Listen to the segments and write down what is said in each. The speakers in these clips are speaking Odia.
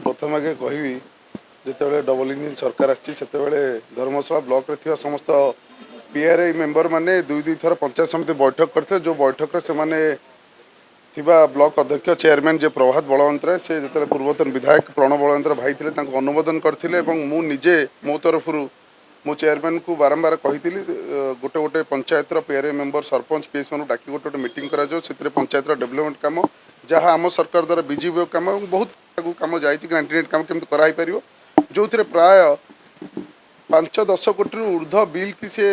ପ୍ରଥମେ ଆଗେ କହିବି, ଯେତେବେଳେ ଡବଲ ଇଞ୍ଜିନ୍ ସରକାର ଆସିଛି, ସେତେବେଳେ ଧର୍ମଶାଳା ବ୍ଲକରେ ଥିବା ସମସ୍ତ ପିଆର୍ଆଇ ମେମ୍ବର ମାନେ ଦୁଇ ଦୁଇ ଥର ପଞ୍ଚାୟତ ସମିତି ବୈଠକ କରିଥିଲେ। ଯେଉଁ ବୈଠକରେ ସେମାନେ ଥିବା ବ୍ଲକ ଅଧ୍ୟକ୍ଷ, ଚେୟାରମ୍ୟାନ୍ ଯେ ପ୍ରଭାତ ବଳବନ୍ତରାୟ, ସେ ଯେତେବେଳେ ପୂର୍ବତନ ବିଧାୟକ ପ୍ରଣବ ବଳବନ୍ତରାୟ ଭାଇ ଥିଲେ, ତାଙ୍କୁ ଅନୁମୋଦନ କରିଥିଲେ। ଏବଂ ମୁଁ ନିଜେ ମୋ ତରଫରୁ ମୁଁ ଚେୟାରମ୍ୟାନ୍କୁ ବାରମ୍ବାର କହିଥିଲି, ଗୋଟେ ଗୋଟେ ପଞ୍ଚାୟତର ପିଆର୍ଆଇ ମେମ୍ବର, ସରପଞ୍ଚ, ପିଏସ୍ ମାନଙ୍କୁ ଡାକି ଗୋଟେ ଗୋଟେ ମିଟିଂ କରାଯାଉ। ସେଥିରେ ପଞ୍ଚାୟତର ଡେଭଲପମେଣ୍ଟ କାମ, ଯାହା ଆମ ସରକାର ଦ୍ୱାରା ବିଜେପି କାମ ଏବଂ ବହୁତ ଆଗକୁ କାମ ଯାଇଛି, ଗ୍ରାଣ୍ଟ କାମ କେମିତି କରାହେଇପାରିବ, ଯେଉଁଥିରେ ପ୍ରାୟ 5-10 କୋଟିରୁ ଉର୍ଦ୍ଧ୍ୱ ବିଲ୍ କି ସେ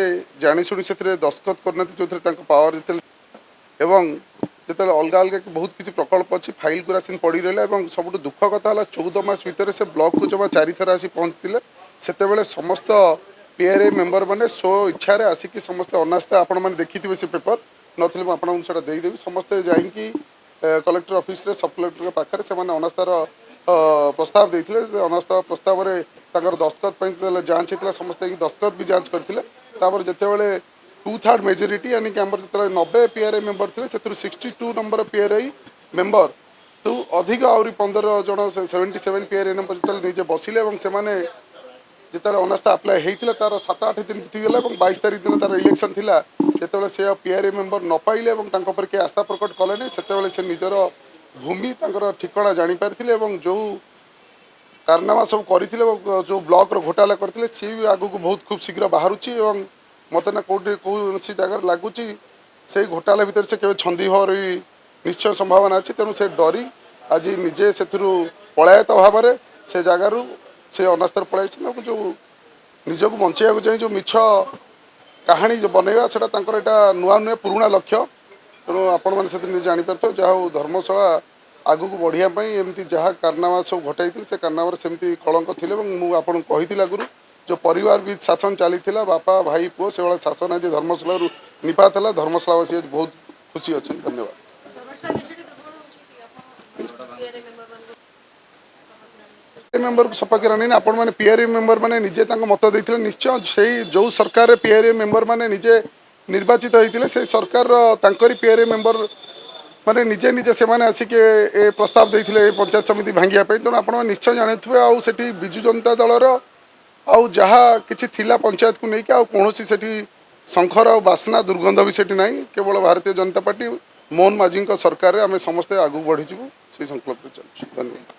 ଜାଣିଶୁଣି ସେଥିରେ ଦସ୍ତଖତ କରିନାହାନ୍ତି, ଯେଉଁଥିରେ ତାଙ୍କ ପାୱାର ଯେତେବେଳେ ଏବଂ ଯେତେବେଳେ ଅଲଗା ଅଲଗା ବହୁତ କିଛି ପ୍ରକଳ୍ପ ଅଛି, ଫାଇଲ୍ ଗୁଡ଼ା ସେମିତି ପଡ଼ି ରହିଲା। ଏବଂ ସବୁଠୁ ଦୁଃଖ କଥା ହେଲା, 14 ମାସ ଭିତରେ ସେ ବ୍ଲକକୁ ଜମା ଚାରିଥର ଆସି ପହଞ୍ଚିଥିଲେ। ସେତେବେଳେ ସମସ୍ତ ପିଆର୍ଆଇ ମେମ୍ବର ମାନେ ସ୍ୱ ଇଚ୍ଛାରେ ଆସିକି ସମସ୍ତେ ଅନାସ୍ଥା, ଆପଣମାନେ ଦେଖିଥିବେ ସେ ପେପର, ନଥିଲେ ମୁଁ ଆପଣଙ୍କୁ ସେଇଟା ଦେଇଦେବି। ସମସ୍ତେ ଯାଇକି କଲେକ୍ଟର ଅଫିସରେ, ସବ୍ କଲେକ୍ଟରଙ୍କ ପାଖରେ ସେମାନେ ଅନାସ୍ଥାର ପ୍ରସ୍ତାବ ଦେଇଥିଲେ। ଅନାସ୍ଥା ପ୍ରସ୍ତାବରେ ତାଙ୍କର ଦସ୍ତଖତ ପାଇଁ ଯେତେବେଳେ ଯାଞ୍ଚ ହେଇଥିଲା, ସମସ୍ତେ ଯାଇକି ଦସ୍ତଖତ ବି ଯାଞ୍ଚ କରିଥିଲେ। ତାପରେ ଯେତେବେଳେ 2/3 ମେଜରିଟି, यानी କି ଆମର ଯେତେବେଳେ 90 ପିଆର୍ଆଇ ମେମ୍ବର ଥିଲେ, ସେଥିରୁ 62 ନମ୍ବର ପିଆର୍ଆଇ ମେମ୍ବର ତୁ ଅଧିକ ଆହୁରି 15 ଜଣ, 77 ପିଆର୍ଆଇ ମେମ୍ବର ଯେତେବେଳେ ନିଜେ ବସିଲେ ଏବଂ ସେମାନେ ଯେତେବେଳେ ଅନାସ୍ଥା ଆପ୍ଲାଏ ହେଇଥିଲା, ତାର 7-8 ଦିନ ବିତିଗଲା ଏବଂ 22 ତାରିଖ ଦିନ ତାର ଇଲେକ୍ସନ୍ ଥିଲା। ଯେତେବେଳେ ସେ ଆଉ ପିଆର୍ଆଇ ମେମ୍ବର ନ ପାଇଲେ ଏବଂ ତାଙ୍କ ଉପରେ କେହି ଆସ୍ଥା ପ୍ରକଟ କଲେନି, ସେତେବେଳେ ସେ ନିଜର ଭୂମି, ତାଙ୍କର ଠିକଣା ଜାଣିପାରିଥିଲେ। ଏବଂ ଯେଉଁ କାରନାମା ସବୁ କରିଥିଲେ ଏବଂ ଯେଉଁ ବ୍ଲକର ଘୋଟାଲା କରିଥିଲେ, ସିଏ ବି ଆଗକୁ ବହୁତ ଖୁବ୍ ଶୀଘ୍ର ବାହାରୁଛି। ଏବଂ ମୋତେ ନା କେଉଁଠି କୌଣସି ଜାଗାରେ ଲାଗୁଛି, ସେଇ ଘୋଟାଲା ଭିତରେ ସେ କେବେ ଛନ୍ଦି ହେବାର ବି ନିଶ୍ଚୟ ସମ୍ଭାବନା ଅଛି। ତେଣୁ ସେ ଡରି ଆଜି ନିଜେ ସେଥିରୁ ପଳାୟତ ଭାବରେ ସେ ଜାଗାରୁ ସେ ଅନାସ୍ଥାରେ ପଳାଇଛନ୍ତି। ଏବଂ ଯେଉଁ ନିଜକୁ ବଞ୍ଚେଇବାକୁ ଯାଇ ଯେଉଁ ମିଛ କାହାଣୀ ଯେଉଁ ବନେଇବା, ସେଇଟା ତାଙ୍କର ଏଇଟା ନୂଆ ନୁହେଁ, ପୁରୁଣା ଲକ୍ଷ୍ୟ। ତେଣୁ ଆପଣମାନେ ସେଥିରେ ନିଜେ ଜାଣିପାରୁଥିବେ। ଯାହା ହଉ, ଧର୍ମଶାଳା ଆଗକୁ ବଢ଼ିବା ପାଇଁ ଏମିତି ଯାହା କାରନାମା ସବୁ ଘଟାଇଥିଲେ, ସେ କାରନାମାରେ ସେମିତି କଳଙ୍କ ଥିଲେ। ଏବଂ ମୁଁ ଆପଣଙ୍କୁ କହିଥିଲି ଆଗରୁ, ଯେଉଁ ପରିବାର ବି ଶାସନ ଚାଲିଥିଲା, ବାପା, ଭାଇ, ପୁଅ, ସେଭଳିଆ ଶାସନ ଆଜି ଧର୍ମଶାଳାରୁ ନିପାତ ହେଲା। ଧର୍ମଶାଳାବାସୀ ଆଜି ବହୁତ ଖୁସି ଅଛନ୍ତି। ଧନ୍ୟବାଦ। ଧର୍ମଶାଳା ବିଜେଡି ଦୁର୍ବଳ ହେଉଛି କି? ଆପଣ ପିଆର୍ଆଇ ମେମ୍ବରମାନଙ୍କୁ ମେମ୍ବରକୁ ସଫା କରି ଆଣିନି। ଆପଣମାନେ ପିଆର୍ଆଇ ମେମ୍ବର ମାନେ ନିଜେ ତାଙ୍କ ମତ ଦେଇଥିଲେ। ନିଶ୍ଚୟ ସେଇ ଯେଉଁ ସରକାରରେ ପିଆର୍ଆଇ ମେମ୍ବର ମାନେ ନିଜେ ନିର୍ବାଚିତ ହେଇଥିଲେ, ସେଇ ସରକାରର ତାଙ୍କରି ପିଆର୍ଆଇ ମେମ୍ବର ମାନେ ନିଜେ ନିଜେ ସେମାନେ ଆସିକି ଏ ପ୍ରସ୍ତାବ ଦେଇଥିଲେ ଏ ପଞ୍ଚାୟତ ସମିତି ଭାଙ୍ଗିବା ପାଇଁ। ତେଣୁ ଆପଣ ନିଶ୍ଚୟ ଜାଣିଥିବେ, ଆଉ ସେଠି ବିଜୁ ଜନତା ଦଳର ଆଉ ଯାହା କିଛି ଥିଲା ପଞ୍ଚାୟତକୁ ନେଇକି, ଆଉ କୌଣସି ସେଠି ଶଙ୍ଖର ଆଉ ବାସ୍ନା ଦୁର୍ଗନ୍ଧ ବି ସେଠି ନାହିଁ। କେବଳ ଭାରତୀୟ ଜନତା ପାର୍ଟି, ମୋହନ ମାଝୀଙ୍କ ସରକାରରେ ଆମେ ସମସ୍ତେ ଆଗକୁ ବଢ଼ିଯିବୁ, ସେଇ ସଂକଳ୍ପରେ ଚାଲୁଛୁ। ଧନ୍ୟବାଦ।